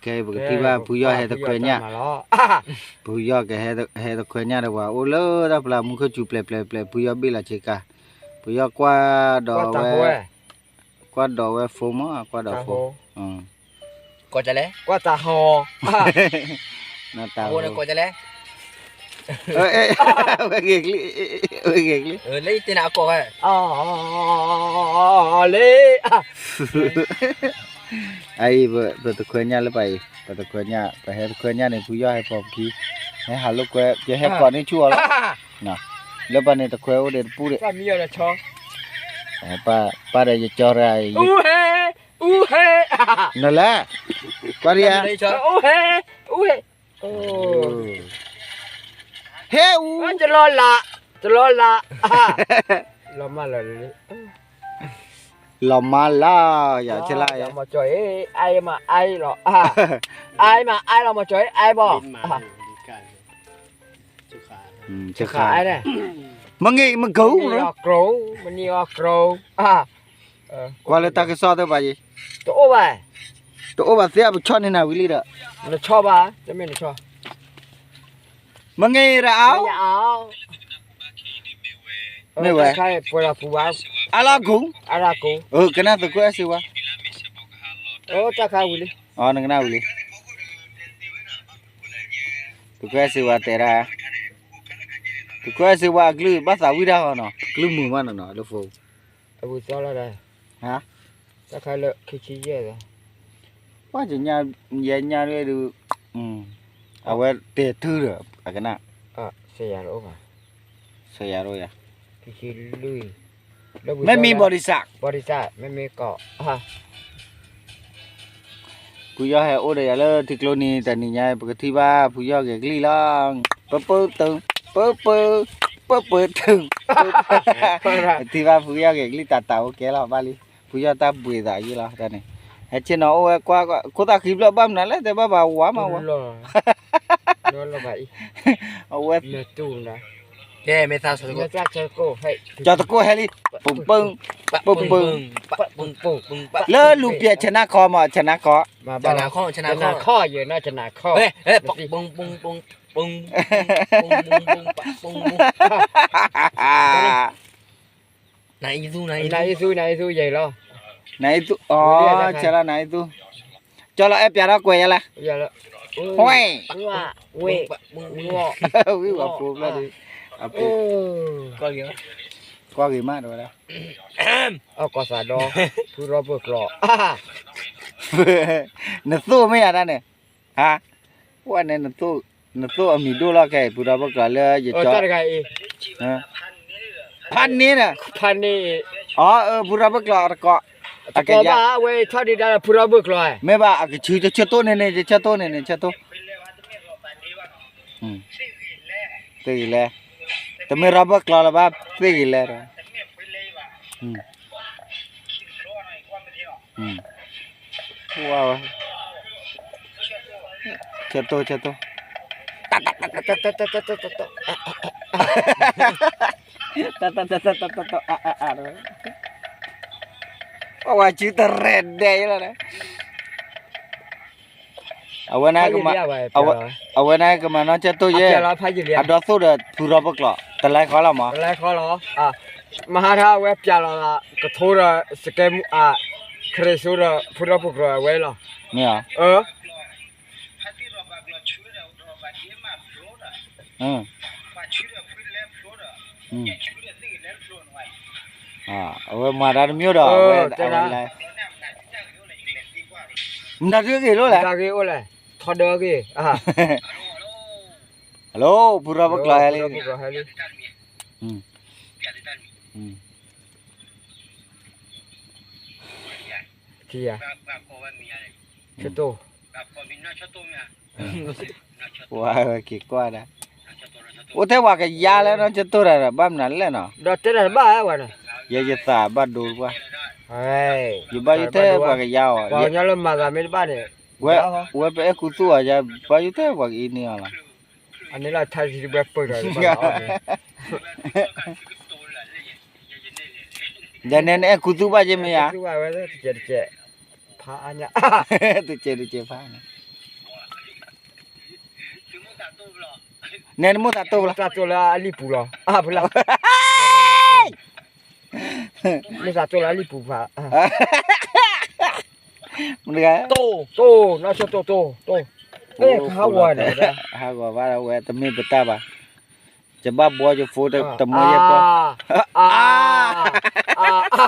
ခဲအံၤပကထံၣ်ဘၣ်ဖုယီၢ်ဟဲတခွဲညၣ်, ဖုယီၢ်ကဟဲတခွဲညၣ်ဒီးပှၤအိၣ်လၢတၢ်ဖျါမူခိၣ်စူၤပျဲၤပျဲၤပျဲၤ ဖုယီၢ်ဘ့ၣ်လီၤဆ့ကၤ, ဖုယီၢ်ကွၢ်ဒီးဝဲ, ကွၢ်ဒီးဝဲ phone မး ကွၢ်ဒီး phone, ကွၢ်လဲၣ်, ကွၢ်တၢ်ဟီ, နတၢ်ဟီ, ဝဲဂ့ၤကလံ, ဝဲဂ့ၤကလံ, လၢယတဲနၤအကိးဝဲ, လၢ အအံၤ ပတခွဲညၣ်လၢပှၤအံၤ, ပတခွဲညၣ် ပဟဲတခွဲညၣ်န့ၣ် ဖုယီၢ်ဟဲပိာ်ပခံ, ဟဲဟးလိာ်ကွဲ ပဟဲကိးန့ၢ်ဆူၣ်အီၤလီၤ, လၢပှၤန့ၣ်တခွဲအိၣ်ဒံးတပူၤဒံး, ပၢ်ဒီးယကၠီတဂၤအံၤ, နလဲၤ, ကွၢ်ဒံးဧါ, ဟဲအူ, တလီၤလး, တလီၤလး, လီၤမၢ်လီၤ, လီၤမၢ်လီၤ, ယၤဆလါ, မီၤကၠီအံၤ အါမးအါလီၤ, အါမးအါလီၤ မီၤကၠီအံၤ အါဘီ, မ့ၢ်ဂ့ၤမ့ၢ်ဂ့ၤ, မနံၤအီၤကြိး, မနံၤအီၤကြိး, ကွၢ်လၢတၢ်ကစီၣ်သ့ၣ်ဘၣ်ယံၤ, တအိၣ်ဘၣ်, တအိၣ်ဘၣ်သ့ၣ် ပဆီၣ်န့ၢ်နၤဝံၤလံဒီး, နဆီၣ်ဘၣ်, တမ့ၢ်နဆီၣ်, မ့ၢ်ဂ့ၤရအါ, မ့ၢ်ဝဲ, အလီၢ်ကူ, ကနၣ်သုးခိၣ်အဲၣ်စ့ဝါ, တၢ်ခါဝံၤလံ, နကနၣ်ဝံၤလံ, သုးခိၣ်အဲၣ်စ့ဝါတဲဒၣ်, သုးခိၣ်အဲၣ်စ့ဝါအကလုၢ်ဘၣ်သးဝံၣ်တၢ်ဃီနီၤ, ကလုၢ်မုာ်မးနီၤနီၤ လၢဖိ အဝံသီလီၤဒီး, တၢ်ခါလၢခံဆံယဲၢ်, ပှၤကညါ, ယဲညါဒ်, အဝဲတဲထုဒီး အကနၣ်, စယၤတအိၣ်ဘၣ်, စယၤတအိၣ်ယၤ, မ့မ့ၢ်ဘီဒံစၢ်, ဘီဒံစၢ် မ့မ့ၢ်ကီး, ဖုယီၢ်ဟဲအိၣ်ဒီးယၤလၢထံကျိနံၤ တနံၤညါ ပကထံၣ်ဘၣ်ဖုယီၢ်ဂဲၤကလံၣ်လီၤ, ပပၢတု, ပပၢ, ပပၢထု, ပထံၣ်ဘၣ်ဖုယီၢ်ဂဲၤကလံၣ်တၢ်တၢ်အိၣ်ကဲလီၤဘၣ်လံ, ဖုယီၢ်တၢ်ဘှံးသးယံၤလီၤတၢ်န့ၣ်, ဟဲဆ့ၣ်နီၤအိၣ်ဝဲကွၢ် ခိၣ်သၣ်ဃံဖျၢၣ်ဘၣ်မနုၤလဲၣ် တဲဘၣ်ပှၤဝါမးဝဲ, အဝဲ, ကဲမ့ၢ်သး, ကၠီၤသကိးဟဲလံ, ပူၤပူၤ, ပူၤပူၤ, လၢလူၤပျဲၢ်ဆနါခီမး ဆနါခီ, ဆနါခီ, ဆနါခီ, နအံၤသူ, နအံၤသူ, နအံၤသူ, ဆဲလီၤနအံၤသူ, ကၠီၤလီၤအဲၣ်ပၠးထီၣ်ကွဲးယၤလဲၣ်, ဝဲ, ဝံၤဝဲဖိဖျၢၣ်ဒီး, ကွၢ်ဂ့ၤမးတဝဲဒၣ်, ကီၢ်သးဒီ, ဖုရီဘၢၣ်ကျီၤ, နသိၣ်မ့ၢ်ယၤတၢ်န့ၣ်, ဟါ, ဝဲန့ၣ်, နသိၣ်အမံၤဒိၣ်လီၤခဲအံၤ ဖုရီဘၢၣ်ကျီၤလၢယကၠီ, ဖးန့ၢ်ဒီး, ဖးန့ၢ်, အဖုရီဘၢၣ်ကျီၤအတကိး, အကဘၣ်ဝဲထီၣ်ဒံးဒၣ်ဖုရီဘၢၣ်ကျီၤ, မ့ၢ်ဘၣ်အကဆူးတဆၢတိၢ်န့ၣ်န့ၣ် တဆၢတိၢ်န့ၣ်န့ၣ် ဆၢတိၢ် သ့ၣ်ဂ့ၤလဲၣ်, တမ့ၢ်ရီဘၢၣ်ကျီၤလၢၤဘၣ် သ့ၣ်ဂ့ၤလဲၣ်ဒီး, ဝဲ, ဆၢတိၢ်ဆၢတိၢ်, တၢ်တၢ်တၢ်တၢ်တၢ်တၢ်တၢ်တၢ်, အဝဲစုတရဲၣ်ဒဲးလီၤ, အဝဲန့ၣ်, အဝဲန့ၣ်ကမၤနီၢ်ဆၢတိၢ်ယဲၢ်, အဒိးသိၣ်ဒီးဖုရီဘၢၣ်ကျီၤ တလဲၤဃီလီၤမး, တလဲၤဃီလီၤ, မဟါထါအဝဲပၠးလီၤ, ကထိဒီးစကဲမူအ, ခရံာ်စိဒီးဖုရီဘၢၣ်ကျီၤအဝဲလီၤ, မ့ၢ်ဧါ, အဝဲမၤတၢ်တမံၤဒီး, မတၤဒုးဂ့ၤလိာ်လဲၣ်, ထီဒၢဂ့ၤ, hello ဖုရီဘၢၣ်ကျီၤဟဲလံ, ထံဧါ, ဆၢတိၢ်, ဝဲက့ၤကွၢ်ဒၣ်, အိၣ်ထဲပှၤကယါလၢနီၢ်ဆၢတိၢ်တၢ်ဒီး ဘၣ်မနုၤလဲၣ်နီၤ, ဒီးတဲတၢ်တဘၣ်ဝဲန့ၣ်, ယဲယသးဘၣ်ဒိတပှၢ်, ယဘၣ်ယိၣ်ထဲပှၤကယါအီၤ, ပှၤကညီလၢမၤသးမ့ၢ်တဘၣ်န့ၣ်, ဝဲပအဲၣ်ခူသူၣ်အီၤယါ, ဘၣ်ယိၣ်ထဲပှၤကအံးန့ၢ်အီၤလီၤ, အန့ၣ်လီၤထါစံးတဘျဲပၢၢ်ဒီး, ယန့ၣ်နအဲၣ်ခူသူၣ်ဘၣ်ယဲမ့ၢ်ဧါ, တကဲးတကဲး, ဖးအါညါ, တကဲးတကဲးဖးန့ၣ် နဲနမိၣ်သးတိၢ်လီၤ, တၢ်တိၢ်လၢအလံၣ်ပူၤလီၤ, အဖုလၢ, မိၣ်သးတိၢ်လၢအလံၣ်ပူၤဖး, မတဂၤ, တိၢ်, တိၢ်, နီၢ်ဆိတိၢ်, တိၢ်, တိၢ်, ဟးဂီၤန့ၣ်, ဟးဂီၤဘၣ်ဝဲ တမ့ၢ်ပတၢ်ဘၣ်, ယဘၣ်ဘှီယဖိတမၢယဲၢ်ပီ, အါ, အါ, အါ, အါ,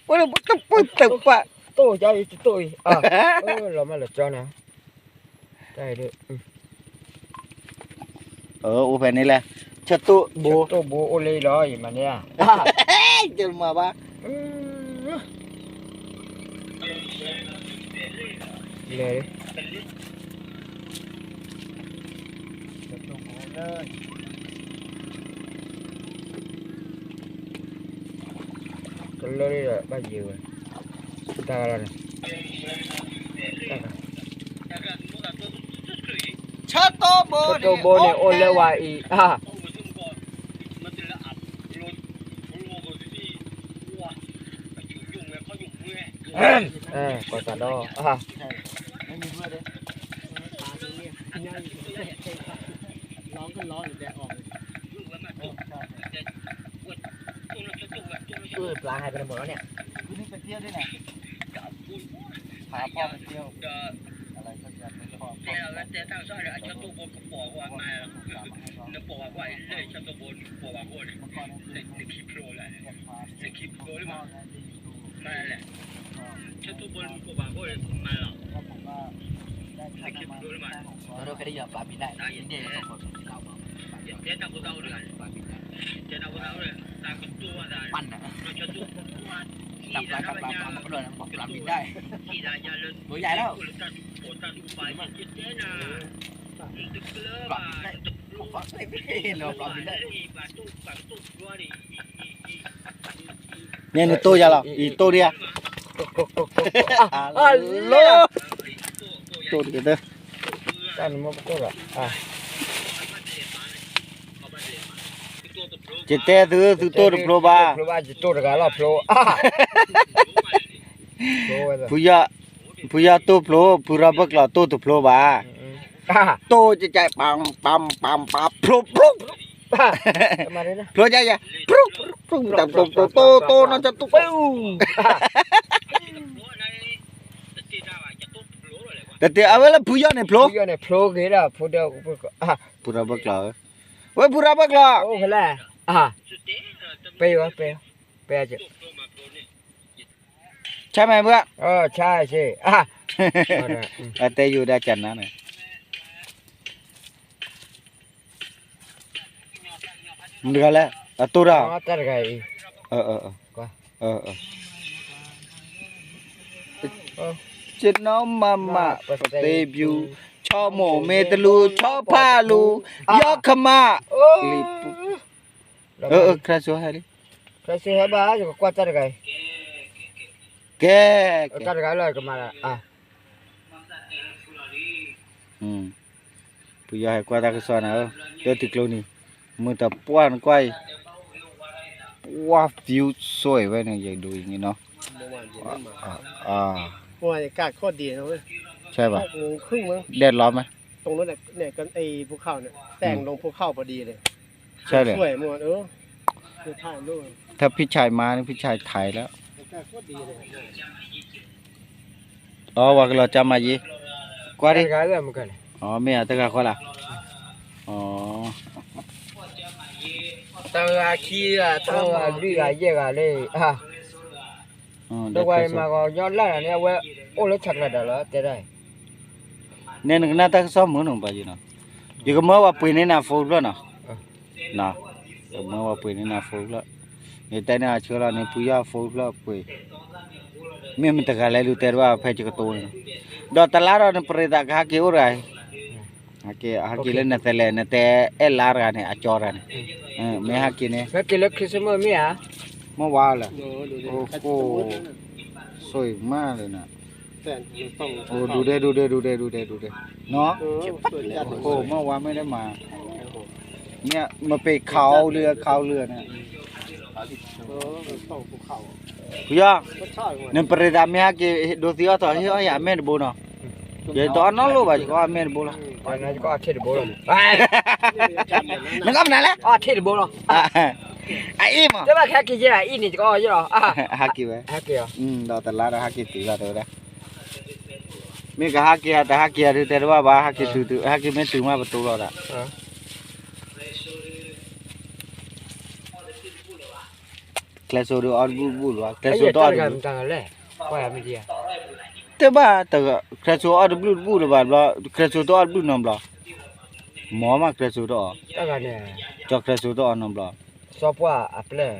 ဝဲလၢပတပတပ, တိၢ်, တိၢ်အံၤ, လီၤမးလီၤကၠီန့ၣ်, တၢ်အံၤ, အိၣ်ဖဲန့ၣ်လဲၣ်, ဆၢတိၢ်ဘိ, ဆၢတိၢ်ဘိအိၣ်လၢအံၤလီၤ, ယမၤန့ၢ်ဧါ, ယမၤဘၣ် လဲၤ ကလၢဘၣ်ယံၤဝဲ, တၢ်ဂၤလီၤန့ၣ်, ဆၢတိၢ်ဘိန့ၣ်အိၣ်လၢဝဲအံၤ, ကီၢ်သးဒီ, ပျၤဟဲကနမီၤလီၤန့ၣ်, ဖးဖီၣ်ပစ့, တၢ်ပျၤတၢ်ပျၤပျၤမၤကဒီးန့ၣ် ပျၤမံၤဒၣ်, တၢ်ပျၤတၢ်ပျၤပျၤမၤကဒီးန့ၣ် ပျၤမံၤဒၣ်, ပျၤမံၤဒၣ်, န့ၣ်နတိၢ်ယၤလီၤ, ယတိၢ်ဒံးဧါ, လီၤ, တိၢ်တက့ၢ်သၢ, တၢ်နမိၢ်ပတိၢ်လီၤ, ယတဲသု သုတိၢ်တဖျိဘၣ်, ယတိၢ်တဂၤလီၤဖျိ, ဖုယီၢ်, ဖုယီၢ်တိၢ်ဖျိ, ဖုရၢ်ဘၢၣ်ကျီၤတိၢ်တဖျိဘၣ်, တိၢ်ကကဲ ပၢ်ပၢ်ပၢ်ပၢ် ဖျိဖျိ, ဖျိယၤယၤ, ဖျိဖျိ, တိၢ်တိၢ်တိၢ်နီၢ်ကၠီတိၢ်, တတဲအဝဲလၢဖုယီၢ်န့ၣ်ဖျိ, ဖုယီၢ်န့ၣ်ဖျိက့ၤဒီး ဖုဒီး, ဖုရၢ်ဘၢၣ်ကျီၤဧၢ, ဝဲဖုရၢ်ဘၢၣ်ကျီၤ, ပ့ၤဝဲ, ပ့ၤ, ပ့ၤ, ဆါမ့ၢ်ဘၣ်, ဆါဆ့, အတဲယိၤဒၣ်ကနၤန့ၣ် မတဂၤလဲၣ်, အတိၢ်တၢ်, တၢ်တဂၤအံၤ, ကျွန်တော်မမ ပသ့ၣ်ပူ, ချောမော်မ့တလူချောဖၣ်လူ, ယီၢ်ခမၣ်, လံပူ, ခရၢစိဟဲလံ, ခရၢစိဟဲဘၣ် ယကကွၢ်တၢ်တဂၤအံၤ, ကဲ, တၢ်တဂၤလီၤကမၤလၢ ဖုယီၢ်ဟဲကွၢ်တၢ်ကစီၣ်နၤဧၢ, လၢထံကျိနံၤ, မုၢ်တပှၢ်နကွၢ်အံၤ, ပှၢ် view စိဝဲန့ၣ် ယဒိအံၤန့ၣ်နီၤ, ဆဲဘၣ်, ဒဲးလီၤမး, ဆဲလဲၣ်, ถ้าพี่ชายมานี่พี่ชายถ่ายแล้ว, อ๋อ ဝၤကလီၤကၢ်မၤယ့, ကွၢ်ဒံး, မ့ၢ်အတဂၤဃီလၢ်, တဂၤခံဂၤ တဂၤလွံၢ်ဂၤယဲၢ်ဂၤလၢ, ဒီးဝဲမၤဂီၤညီလၢ်န့ၣ် အဝဲအိၣ်လၢဆးကျးဒီးလီၤ တဲဒၣ်, နဲနကနၣ်တၢ်ကစီၣ်မုာ်နီၤဘၣ်ယနီၤ, ယကမၢဝဲပှ့ၤန့ၢ်နၤ phone ဖျၢၣ်နီၤ, ယကမၢဝဲပှ့ၤန့ၢ်နၤ phone ဖျၢၣ်, ယတဲန့ၢ်အဆၢလီၤန့ၣ် ဖုယီၢ် phone ဖျၢၣ်ပှ့ၤ, မ့ၢ်မတဂၤလဲၤလူၤတဲတဘၣ်ဖဲယကတိၤန့ၣ်, ဒီးတလါဒီးနပရံသးကဟးက့ၤအိၣ်တဂၤ ဟဲက့ၤ ဟဲက့ၤလၢနသလဲၣ် နတဲအဲၣ်လါတဂၤန့ၣ် အကၠီတဂၤန့ၣ်, မ့ၢ်ဟဲက့ၤန့ၣ်, ဟဲက့ၤလၢ Christmas မ့ၢ်ဧါ, မ့ၢ်ဝါလၢ, အိၣ်ဃိ, ဆိၣ်မးလၢန, ဒူဒဲ ဒူဒဲ ဒူဒဲ ဒူဒဲ ဒူဒဲ, နီၤ, မ့ၢ်ဝါမ့ၢ်ဒဲမး, မ့ၢ်မပ့ၤခးအီၤလၢခးအီၤလၢန့ၣ်, ခးအီၤလၢခးအီၤလၢန့ၣ်, ဖုယီၢ်, နပရံးသးမ့ၢ်ဟဲက့ၤဒိးသံအီၣ်ထီၣ် ဟ့ၣ်အီၣ်ယၤအမဲၢ်တဘိနီၤ. ယတအီၣ်နီတဘိဘၣ် ယကအီၣ်အမဲၢ်တဘိလီၤ. နကမနုၤလဲၣ်. အီၣ်ထံၣ်တဘိလီၤ. အအ့ၣ်မး. တဘၣ်ခဲက့ၤယဲၢ်အအ့ၣ်န့ၣ် ယကအီၣ်ယဲၢ်လီၤ. ဟဲက့ၤဝဲ. ဒီးတလါဒီးဟဲက့ၤတုၤလီၤတဲဝဲဒၣ်. မ့ၢ်ကဟဲက့ၤဧါ တဟဲက့ၤဧါဒုးတဲတဘၣ်ဘၣ် ဟဲက့ၤတုၤတုၤ ဟဲက့ၤမ့ၢ်တုၤမးပတိလီၤဒၣ်. ကျဲစိဒုးအီၣ်တဘျုးတဘူၣ်လီၤ ကျဲစိတအီၣ်တဘျုး. တဲဘၣ်, ကျဲစိအီၣ်တဘျုးတဘူၣ်လၢၤဘၣ်ဘျီ, ကျဲစိတအီၣ်တဘျုးနီတဘျီ. မ့ၢ်မးကျဲစိတအီၣ်. ကၠီကျဲစိတအီၣ်နီတဘျီ. စီၤပှၢ်အပျဲၢ်,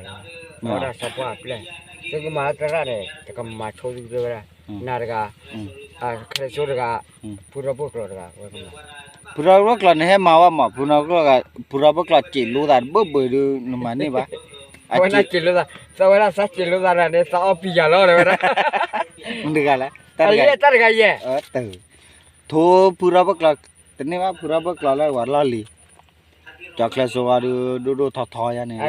စီၤပှၢ်အပျဲၢ်, သုကမၤသရၣ်န့ၣ် တကမၤဆိသုကဝဲဒၣ်, နၤတဂၤ, ကျဲစိတဂၤ, ဖုထီၣ်ဖိကျိာ်တဂၤ, ဖုထီၣ်ဖိကျိာ်န့ၣ်ဟဲမၤဝဲမး, ဖုထီၣ်ဖိကျိာ်စံးလိသးတဘၢဘၢဒုး နမၤန့ၢ်ဘၣ်. အဝဲဒၣ်စံးလိသး, သးဝဲဒၣ်သးစံးလိသးန့ၣ် သးအီၣ်ပံၤယၤလီၤ တဲဝဲဒၣ်. မ့ၢ်တဂၤလဲၣ်, တၢ်တဂၤ, တၢ်တဂၤယဲၢ်. ထိဖုထီၣ်ဖိကျိာ်, တန့ၢ်ဘၣ် ဖုထီၣ်ဖိကျိာ်လၢဝဲလီၢ်လံၤ. ကၠီကျဲစိဝါဒုး ဒိၣ်ဒိၣ်ထီထီယါန့ၣ်,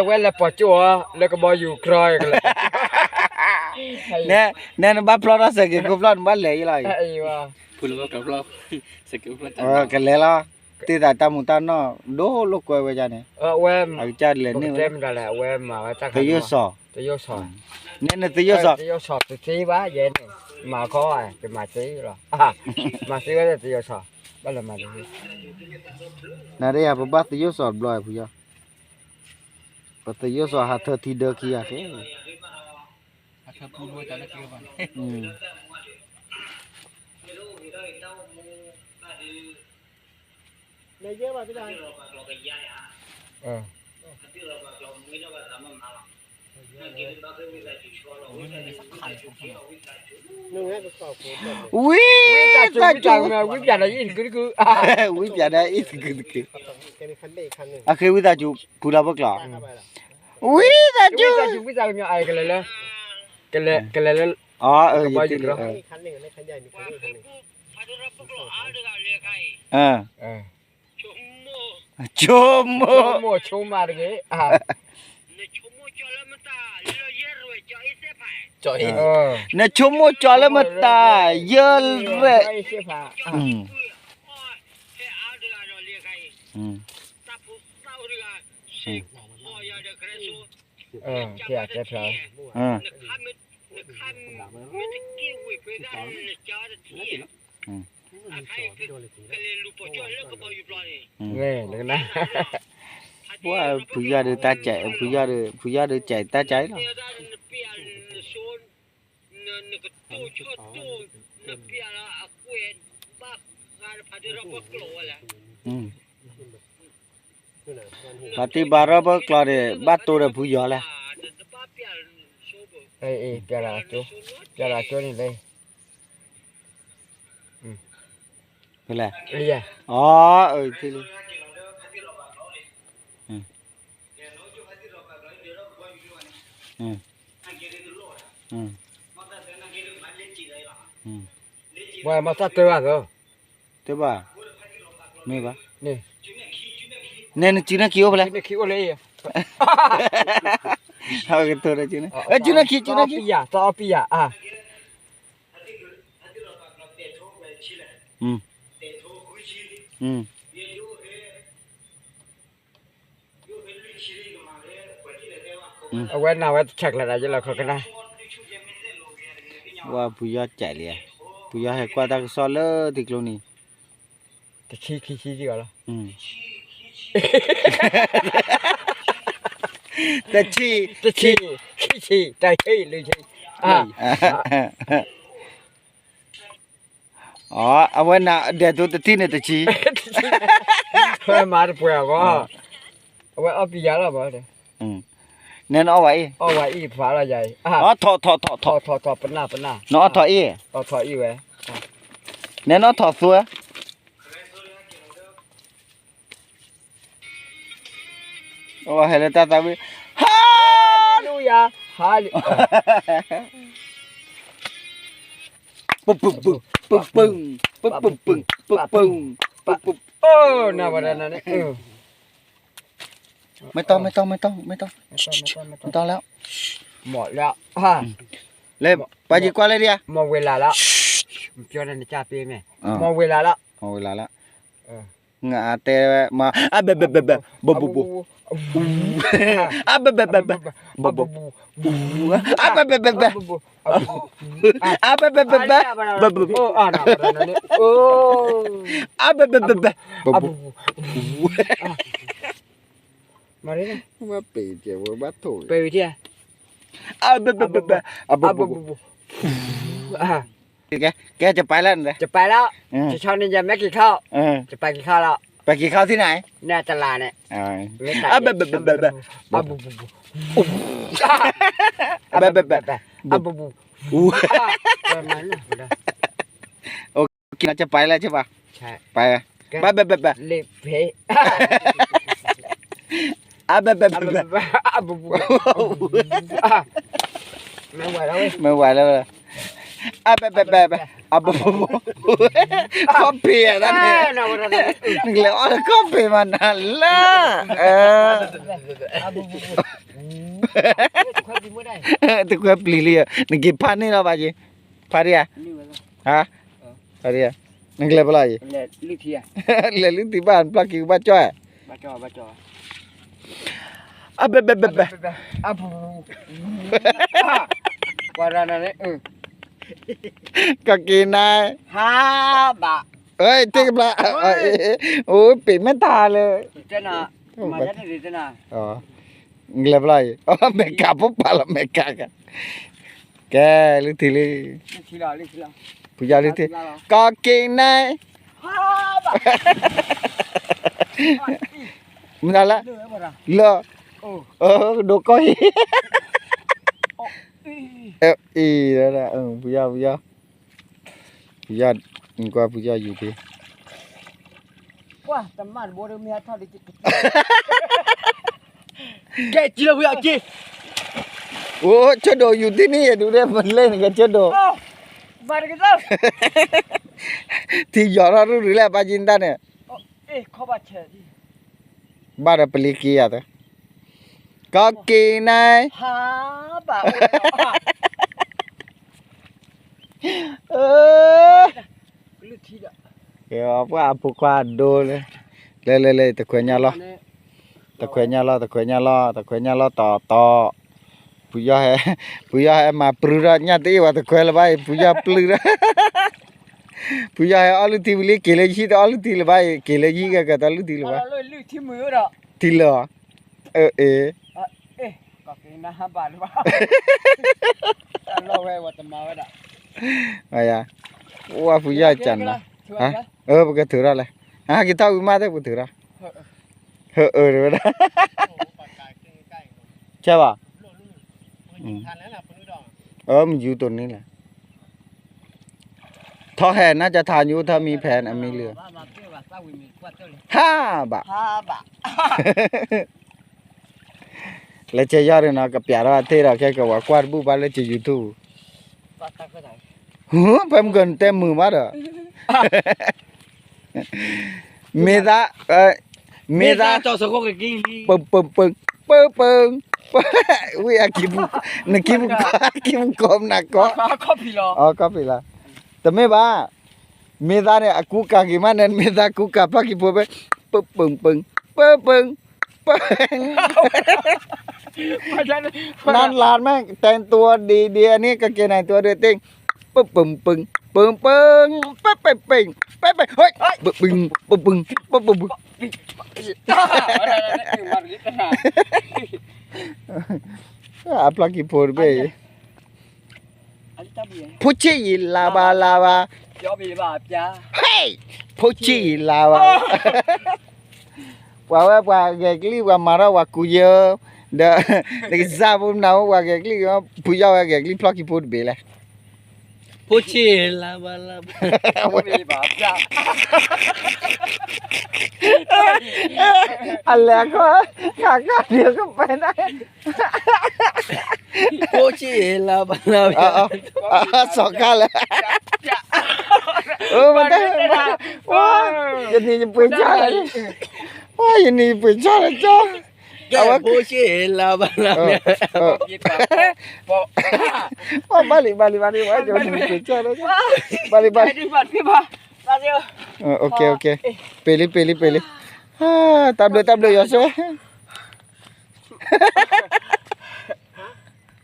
ဝဲလဲၤပိာ်ကၠိၣ်အီၤ လၢကဘီယူၤကြီကလဲာ်. နဲနဘၣ်ဖျီထီၣ်စဲးက့ၤခိၣ်ဖျီၣ် နဘၣ်လဲၤအံၤလီၤ. ကလဲၤလီၤ, တ့ၢ်သးတၢ်မူးတၢ်နီၢ် ဒိၣ်လိာ်ကွဲဝဲဒၣ်န့ၣ်, အကစၢ်လဲၤန့ၢ်ဝဲ, သယိၣ်စီၤ, နဲနသယိၣ်စီၤ, သ့ဘၣ်ယဲန့ၣ်, မၤခီ, ယမၤသ့လီၤ, မၤသ့ဝဲသယိၣ်စီၤ, ဘၣ်လဲၤမၤသ့, နၤဒ်ယၤ ပဘၣ်သယိၣ်စီၤတဘျီဖုယီၢ်, ပသယိၣ်စီၤဟးထၢထံဒၢခံဂၤဃဲ ဝံသးစူၤ, ဝံသးစူၤ, ဝံပျးဒီးအံၤတကုာ်တကုာ်, အဃ့ဝံသးစူၤ ဖုလီၤပကျီၤ, ဝံသးစူၤ, ဝံသးစူၤ, ကလဲၤလၢ, ကလဲၤလၢ, ဆိကမိၣ်, ဆိကမိၣ်တဂ့ၤ, နဆိကမိၣ်ကၠီလၢမတၤ ယဲရဲၣ်, ပှၤဖုယီၢ်ဒုးတၢ်ကဲး, ဖုယီၢ်ဒုး, ဖုယီၢ်ဒုးကဲးတၢ်ကဲးလီၤ, ပှၤတံၢ်ဘါထီၣ်ပကျီၤန့ၣ် ဘၣ်တိၢ်ဒီးဖုယီၢ်လဲၣ်, ပျးလီၤကၠိ, ပျးလီၤကၠိန့ၣ်လၢ ဖဲလဲၣ်, အီ, ဝဲမၤတၢ်တၢ်ဘၣ်သီ, တဘၣ်, မ့ၢ်ဘၣ်, နဲနစုနဲၣ်ခံအိၣ်ဖဲလဲၣ်, ကတိၤဒီးစုနဲၣ်, စုနဲၣ်ခံ, စုနဲၣ်ခံ, တအီပံယၤ, အဝဲနၤဝဲတဆဲးကျၢၤ တၢ်ယလီၤခီကနၣ်, ဝဲဖုယီၢ်ကဲးလံ, ဖုယီၢ်ဟဲကွၢ်တၢ်ကစီၣ်လၢထံကျိနံၤ, တဆံခံဆံကီးလီၤ, တဆံ, တဆံ, ခံဆံ, တဆံ, လွံၢ်ဆံ, အဝဲနၤဒဲးသိးတထံၣ်န့ၣ်တဆံ, ဝဲမၤတပှဲၤအဂီၢ်, အဝဲအီၣ်ပံယၤလီၤဘၣ်, နဲနအီၣ်ဝဲအံၤ, အီၣ်ဝဲအံၤဖးလီၤယၤအံၤ, ထီၣ်ထီၣ်ထီၣ်ထီၣ်, နအီၣ်ထီၣ်အံၤ, အီၣ်ထီၣ်အံၤဝဲ, နဲနအီၣ်ထီၣ်သိ, ဟဲလၢတၢ်သးဝံၣ်, ဟါလူယၤ, ဟါလူ, ပပပပပပပပပ, အိၣ်နၤဝဲဒၣ်နၤန့ၣ်, မ့ၢ်တီမ့ၢ်တီမ့ၢ်တီမ့ၢ်တီ, မ့ၢ်တီလၢ, မ့ၢ်လၢ လၢ ပှၤယကွၢ်လၢဒံးဧါ, မ့ၢ်ဝ့ၤလးလီၤ, မ့ၢ်ဝ့ၤလးလီၤ, မ့ၢ်ဝ့ၤလးလီၤ, အတဲဝဲမ့ၢ် အဘဲဘဲဘဲဘဲ ဘိဘိဘိ, အဘဲဘဲဘဲဘဲ ဘိဘိ, အဘဲဘဲဘဲဘဲ ဘိဘိ, အဘဲဘဲဘဲဘဲ ဘိဘိ, အဘဲဘဲဘဲဘဲ ဘိဘိ, မၤရ့, မၤပ့ၤကဲဝဲဘၣ်ထိၣ်, ပ့ၤဝံၤထံၣ်, အဘဲဘဲဘဲဘဲ အဘိဘိဘိ, ကဲ ကဲ ကပၤလၢန, ကပၤလီၤ, ကဆီန့ၣ်ယမ့ၢ်က့ၤခီ, ကပၤက့ၤခီလီၤ, ပက့ၤခီထံၣ်နၤ, နတလးန့ၣ်, အဘဲဘဲဘဲဘဲ အဘဲဘဲဘဲ အဘဲဘဲဘဲ အဘဲဘဲဘဲ ကပၤလၢကပၤ, ပၤ, ဘဲဘဲဘဲဘဲ လ့ဖဲ အဘဲဘဲဘဲဘဲ မ့ၢ်ဝဲလၢ, အဘဲဘဲဘဲဘဲ အဘိဘိဘိ, ကီၢ်ပ့ၤဧါတၢ်န့ၣ်, နကလဲၤအီၣ်လၢကီၢ်ပ့ၤမးနၤလၢ, တခွဲပျံၤလံ, နက့ၤဖးန့ၢ်လီၤဘၣ်က့ၤ, ဖးဒံးဧါ, ဖးဒံးဧါ, နကလဲၤဖဲလဲၣ်အံၤ, လဲၤလုၢ်ထံဘၣ် နဖျီၣ်က့ၤကဘၣ်ကၠီၣ်ဧါ, အဘဲဘဲဘဲဘဲ ကီၢ်က့ၤနၤ, တ့ကဘျါ, အိၣ်ပ့ၤမ့ၢ်တၢ်လၢ, နကလဲၤဖဲလဲၣ်အံၤ, မဲာ်ကးဖိပာ်လီၤမဲာ်ကးက, ကဲ လုၢ်ထံလံ, ဖုယီၢ်လုၢ်ထံ, ကီၢ်က့ၤနၤ, မနုၤလဲၣ်, လၢ, ဒိးကီၢ်ဟံၣ်, အံၤ, ဖုယီၢ်, ဖုယီၢ်, ကွၢ်ဖုယီၢ်ယူၤထံ ကဲ က့လီၤဝံၤအက့, အိၣ် ဆၢဒိၣ်ယူၤတံၢ်န့ၣ် ယဒုးဒဲး မလဲၣ်နကဆၢဒိၣ်, ထံယီၤထီၣ်ရူၢ်ရူၢ်လၢအပၢ်ကံတၢ်န့ၣ်, ဘၣ်ဒီးပလံၤက့ယၤသၢ, ကီၢ်က့ၤနၤ, ပှၤအဖိခွါဒိလၢ, လၢလၢလၢ တခွဲညါလီၤ, တခွဲညါလီၤ တခွဲညါလီၤ တခွဲညါလီၤတီတီ, ဖုယီၢ်ဟဲ, ဖုယီၢ်ဟဲမၤပြုၢ်ဒီး ညၣ်တအ့ၣ်ဝဲတခွဲလၢၤဘၣ်အံၤ ဖုယီၢ်ပျုၢ်ဒီး, ဖုယီၢ်ဟဲအီၣ်လုၢ်ထံဝံၤလံ က့ၤလၢယဟံၣ်တအီၣ်လုၢ်ထံလၢၤဘၣ်အံၤ က့ၤလၢယဟံၣ်ကဲကဲတအီၣ်လုၢ်ထံလၢၤဘၣ်, ထံလၢာ်, အ့ၣ်, ဝဲဖုယီၢ်ကနၤ, ပကထုးထီၣ်လဲၣ်, ဟဲက့ၤထီၣ်ဝံၤမးသ့ၣ် ပကထုးထီၣ်, ဟၢအၢတဝဲဒၣ်, ဆဲးဘၣ်, မယူၤတိၢ်န့ၣ်လဲၣ်, ထီၣ်ဟဲနါကထါညိထီၣ်မံဖဲအမံလၢ, ဟါဘၣ် လၢကယီၢ်ဒ်နီၤ ကပျးထီၣ်အထ့ဒီး ခဲကဝၤကွၢ်တဘူၣ်ဘၣ်လၢက YouTube, ဖဲမုၢ်ကနတဲမုာ်ဘၣ်ဒီး, မ့ၢ်သး, မ့ၢ်သး, ပပပ, ပပ, ဝံၤအကံၢ်ပူၤ, နကံၢ်ပူၤကီၢ်, ကံၢ်ပူၤကီၢ်မနၤကီၢ်, ကီၢ်ဖံးလီၤ, တမ့ၢ်ဘၣ်, မ့ၢ်သးန့ၣ် အကူကၤက့ၤမးန့ၣ် မ့ၢ်သးကူကၤဖျီၣ်ကံၢ်ဖိဖဲ, ပပ, ပပ, ပပ, ပပ, နၤလၢ်မ့ၢ်တဲတူဒီးဒ်အန့ၣ် ကကဲနၤတူဒီးတ့ၢ်, ပပ, ပပ, ပပ, ပပ, ပပ, ပပ, ပပ, ပပ, ပပ, ပပ, အဖျီၣ်ကံၢ်ဖိတဘ့ၣ်အံၤ, ဖိဆံးယံာ်လၤဘၣ်လၤဘၣ်, ဟဲ, ဖိဆံးယံာ်လၤဘၣ်, ပှၤဝဲပှၤဂဲၤကလံၣ် ပှၤမၤထီၣ်ပှၤကူယဲ, ဒီး, နကစၢ်ဖိနၤအိၣ် ပှၤဂဲၤကလံၣ်, ဖုယီၢ်ဝဲဂဲၤကလံၣ်ဖျီၣ်ကံၢ်ဖိတဘ့ၣ်လဲၣ်, ဖိဆံးလၤဘၣ်လၤဘၣ်, အလဲၤခီ, ခးခးဒံးကပဲနၤ, ဖိဆံးလၤဘၣ်လၤဘၣ်, စီၤခါလဲၣ်, မတၤ, ယနံၤယပှ့ၤဆါလဲၣ်, ယနံၤယပှ့ၤဆါလဲၣ်ကၠီ ကဲ အဝဲ ဘိရှ့လၢဘၣ်လၢ အ ဘၣ်လံ ဘၣ်လံ ဘၣ်လံ ဝဲ ဘၣ်လံ ဘၣ်လံ ဘၣ်လံ ပ့ၤလံ ပ့ၤလံ ပ့ၤလံ တၢ်ဘျုး တၢ်ဘျုး ယွၤဆိ